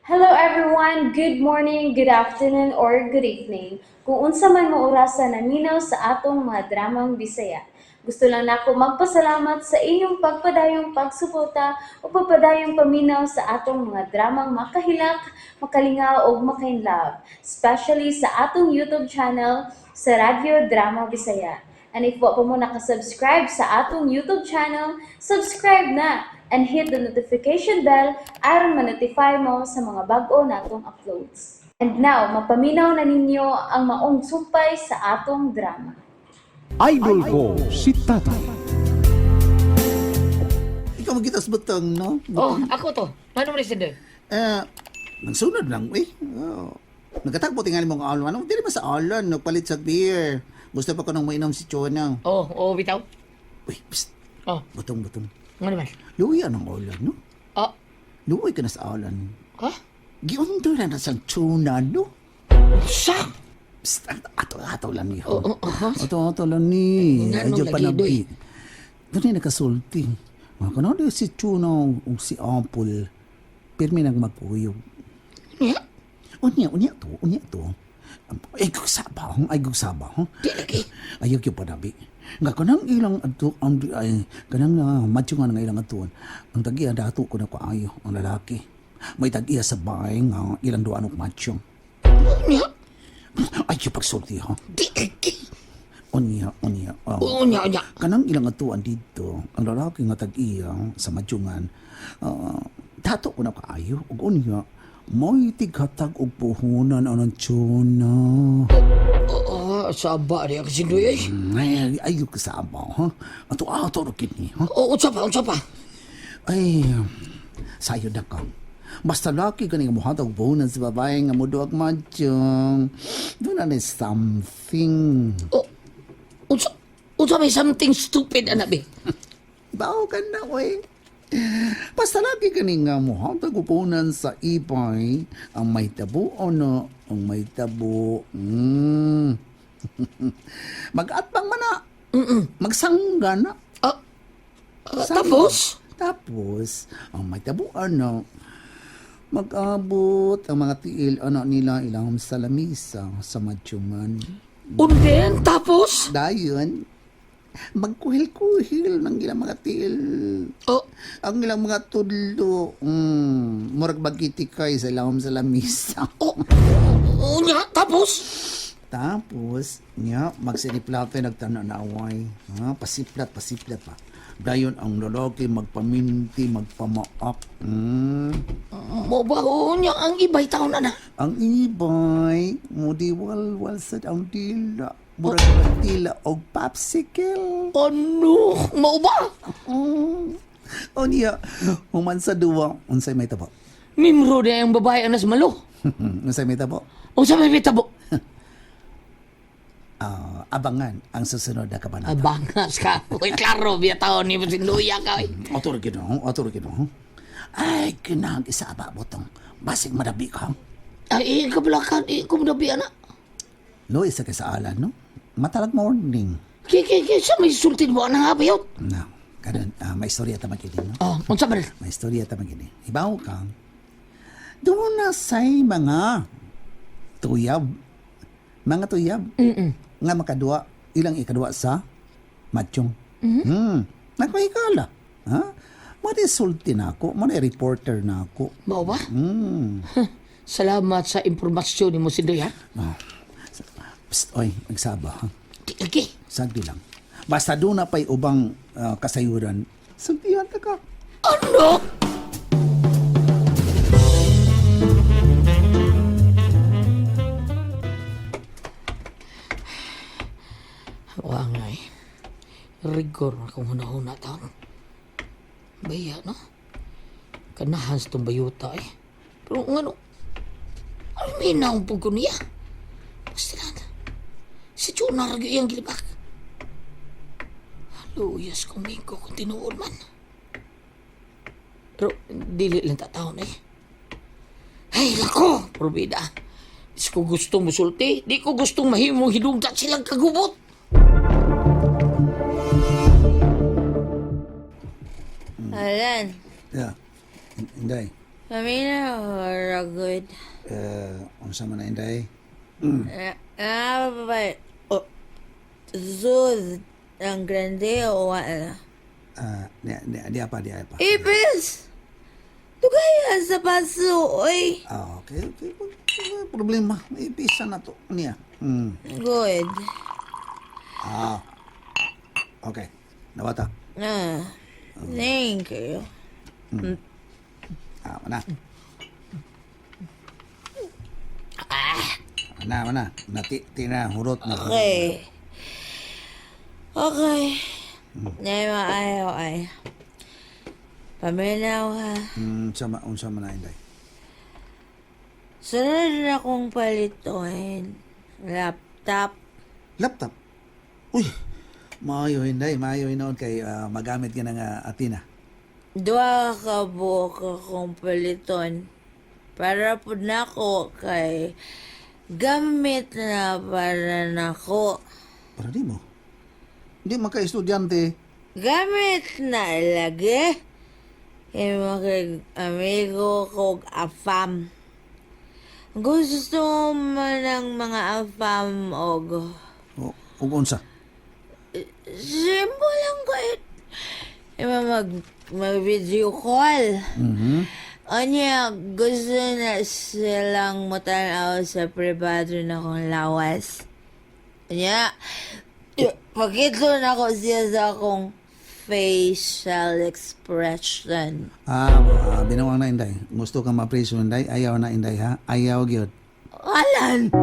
Hello everyone! Good morning, good afternoon, or good evening. Kung unsa man mo orasa naminaw sa atong mga dramang Bisaya. Gusto lang nako magpasalamat sa inyong pagpadayong pagsuporta o pagpadayong paminaw sa atong mga dramang makahilak, makalingaw ug makainlove, especially sa atong YouTube channel sa Radyo Drama Bisaya. And if wa pa mo nakasubscribe sa atong YouTube channel, subscribe na and hit the notification bell aron ma-notify mo sa mga bag-o natong uploads. And now, mapaminaw na ninyo ang maong sumpay sa atong drama. Idol ko si Tatay. Ikaw magitas butang, no? Oh, ako to. Paano mo rin? Eh, nagsunod lang, eh. Oh. Nagkatagpo tingali mong alon. Ano, dili ba sa alon? Nagpalit sa beer. Gusto pa ko nang mainom si Chona. Oh, bitaw. Uy, psst. Oh, Butong, butong. ano naman? Luwi anong alon, no? Oh, Luwi ka na sa alon. ha? Giundo na na sa Chona, no? Sa? Psst, ato, ato lang ni. Oh, oh, oh. Ato, ato lang ni. Ay, Adyo nga nung pa lagi, na doy. Doon ay nakasulti. Mga kanado si Chona o si Apple. Pirmi nang magkuyog. Niya? Unya, unya to, unya to. Ay, gugsaba, ay gugsaba. Di lagi. Ayaw gyud panabi. Nga kanang ilang adto ang ay kanang madyo nga nga ilang adtuan. Ang tag-iya dato ko na kaayo ang lalaki. May tag-iya sa bahay nga ilang duan og macho. Niya? Ay pagsulti ha. Di lagi. Unya, unya. Oh. Oo, niya, niya. Kanang ilang adtuan didto, ang lalaki nga tag-iya sa madyungan, dato ko na kaayo ug unya may tighatag og puhunan anang tuna. Oh, saba di ako sindoy ay. Ay, ayaw ka sa abaw, ha? Ato, ato, ro kini, ha? Oh, unsa pa, unsa pa? Ay, sayo na ka. Basta laki ka nga muhatag puhunan sa babae nga muduag madyong. Doon na ni something. Oh, unsa may something stupid anak be? Bawo ka na, oy. Basta lagi ka nga muhatag puhunan sa ipay, ang may tabo o no, ang may tabo. Mag-atbang man na. Magsangga na. Ah, tapos? Tapos, ang may tabuan no, mag-abot ang mga tiil ano nila ilang sa lamisa sa madyungan. Unden, tapos? Dayon, magkuhil-kuhil ng ilang mga tiil. Oh, Ang ilang mga tudlo, murag magkitikay sa ilang sa lamisa. oh, oh, niya, tapos? Tapos, niya, magsiniplato nagtananaway. Ha? Pasiplat, pasiplat pa. Dayon ang lalaki magpaminti, magpamaak. Mo ba, oh, niya, ang iba'y taon na na. Ang ibay, mudiwalwal sa ang dila. Murag oh. Dila og popsicle. Ano? Mao ba? O niya, human sa duwa, unsay may tabo. Mimro na ang babae anas malo. Unsay may tabo. Unsa may bitabo? Ah, abangan ang susunod na kabanata. Abangas ka. Uy, klaro, biya taon ni Sinduya ka. Uy. Ato ra gid, ato ra gid. Ay, kinahang isa ba butong. Basig madabi ka. Ay, kablakan, eh, kumudabi, anak. Lo isa kay sa alan, no? Matalag morning. Ki, sa may sultin mo, anang habayot. Na, karon may istorya ta magini, no? Oh, unsa ba rin? May istorya ta magini. Ibaw ka. Doon na say mga tuyab. Mga tuyab. Nga makadua, ilang ikadua sa matyong. Mm-hmm. Nagpahikala. Ha? Mali sulti na ako, mali reporter na ako. Mao ba? Mm. Salamat sa impormasyon ni mo, Sinduya. Ah. Psst, oy, magsaba ha. Di lagi. Sagdi lang. Basta doon na pa'y ubang kasayuran, sultihan ta ka. Ano? Wa nga eh. Rigor akong hunahuna taon. Baya, no? Kanahan sa itong bayuta eh. Pero ano, ano may naumpog ko niya? Basta na. Si Chuna ragyo iyang gilibak. Luyas kong mingko kung tinuod man. Pero dili lang tataon eh. Ay, lako, probida. Di ko gustong musulti. Di ko gustong mahimong hinugdat silang kagubot. Alan, Yeah. Inday. paminaw ra good. Eh, unsa man na, Inday? Ah, ba, oh, Zuz, ang grande o wala? Ah, di, di, di apa, di apa. Ipis! Tugaya sa paso, oy. Ah, okay. Problema. Ipisa na to niya. Good. Ah. Okay. Nawata. Ah, thank you. Ah, mana. Ah. Mana, mana. Nati, tina, hurot na. Okay. Okay. Nay, maayo ay. Paminaw ha. Sama, unsa man na, Inday. Sunod na akong palituin. Laptop. Laptop. Uy, maayo, Inday. Maayo noon kay magamit ka ng Athena. Duha ka buok akong paliton. Para po nako kay gamit na para nako. Para di mo. Hindi maka-estudyante. Gamit na lagi. Kay mga amigo kog afam. Gusto man ng mga afam og O, ug unsa? simple lang kahit ima mag video call. Anya, gusto na silang matanaw sa privado na kong lawas. Anya, pakito na ko siya sa akong facial expression. Ah, binawang na, Inday. Gusto kang mapriso, Inday. Ayaw na, Inday, ha? Ayaw, gyud. Alan!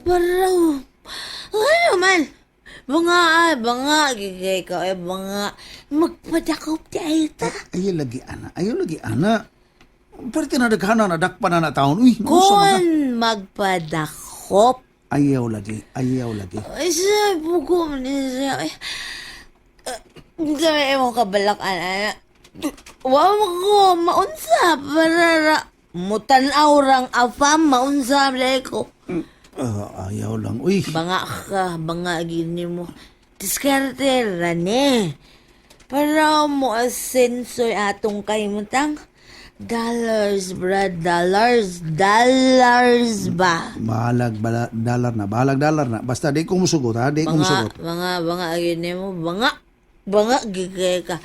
Paraw! Ano man? Banga, ay, banga, gigay ka, ay, banga. Magpadakop ti ay ta. Ayaw lagi, ana. Ayaw lagi, ana. Pero tinadaghana na dakpa na na taon. Uy, nausa man ka. Kung magpadakop, Ayaw lagi, ayaw lagi. ay, sa bugo man siya. Ay, sabi mo kabalak, ana. Wa mo ko, maunsa, para mutanaw rang afam, maunsa, dahil ko. Ah, ayaw lang. Uy, Banga ka, banga gini mo. Diskarte rane. Para mo asensoy atong kaimutang. Dollars, bra, dollars, dollars ba? bahalag bala, dalar na, bahalag dalar na. Basta di ko musugot, ha? Di ko Banga, musugot. banga, banga gini mo, banga. Banga gigay ka.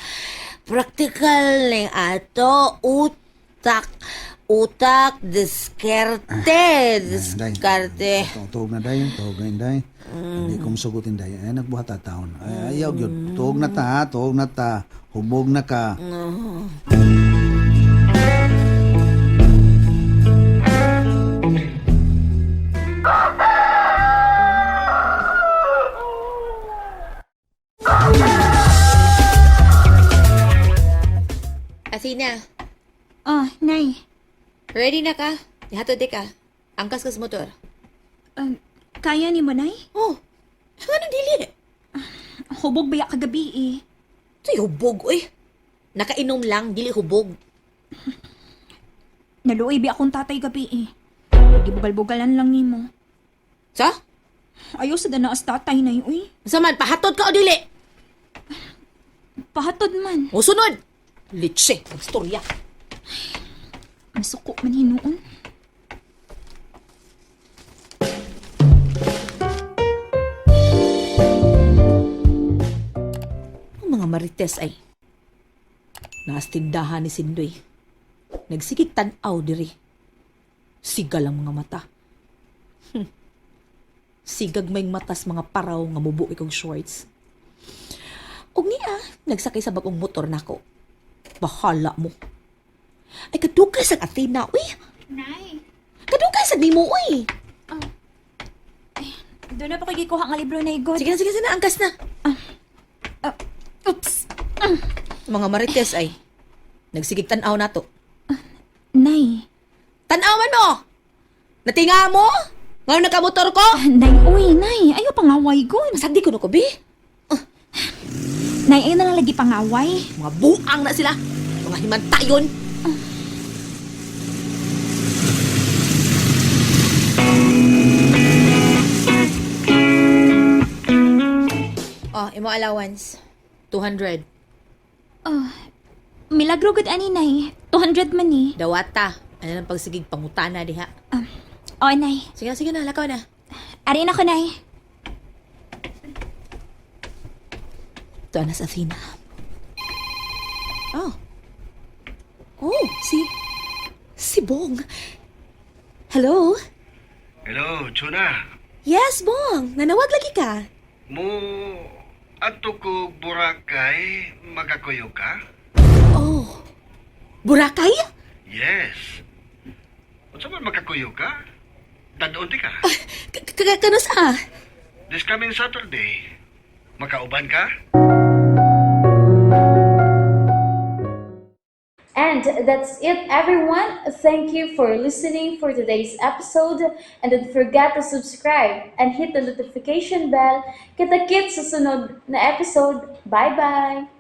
Practical ning ato, utak, utak, diskarte, diskarte. Tuog na day, tuog na, Inday. Hindi ko musugot, Inday. Ay, nagbuhat ta taon. Ay, ayaw gyud. Tuog na ta, ha? Tuog na ta. Hubog na ka. Athena, Ah, Nay. ready na ka? Ihatod di ka. Angkas kas motor. Kaya ni mo, Nay? Oh, ano dili? Hubog baya kagabi eh. Ito'y hubog, uy. Nakainom lang, dili hubog. Naluoy bi akong tatay gabi eh. Gibugal-bugalan lang nimo. Sa? Ayaw sa danaas tatay, Nay, uy. Unsa man, pahatod ka o dili? Pahatod man. O sunod! Litse, magstorya. Masuko man hinuon. Ang mga marites ay. Naastindahan ni Sindoy. Nagsigig tan-aw diri. Sigal ang mga mata. Sigag may matas mga paraw nga mubuo kong shorts. Og niya, nagsakay sa bagong motor nako. Bahala mo. Ay, kadugay sa Athena, uy. Nay, Kadugay sa nimo, uy. doon na pa kayo gikuha nga libro, Nay, God. Sige na, sige na, sige na, angkas na. Oops. Mga marites ay, nagsigig tan-aw nato. Nay. Tan-aw man mo! Natinga mo? Ngayon nakamotor ko? Nay, uy, Nay. Ayaw pangaway, God. Masagdi ko no ko, bi. Nay, ayaw na lang lagi pangaway. Mga buang na sila. Mga himantayon. Oh, imo allowance. 200. Ah, Milagro gud ani, Nay. 200 man ni. Dawata. Ano lang pagsigig pangutana diha. O, Nay. Sige na, sige na, lakaw na. Ari na ko, Nay. Ito na sa Athena. Oh. Oh, si Bong. Hello? Hello, Chuna. Yes, Bong. Nanawag lagi ka. Mo adto ko Boracay, magakuyo ka? Oh. Boracay? Yes. Unsa man makakuyo ka? Dadon ti ka. Kanus ah? This coming Saturday, makauban ka? And that's it, everyone. Thank you for listening for today's episode. And don't forget to subscribe and hit the notification bell. Kita-kits sa sunod na episode. Bye-bye!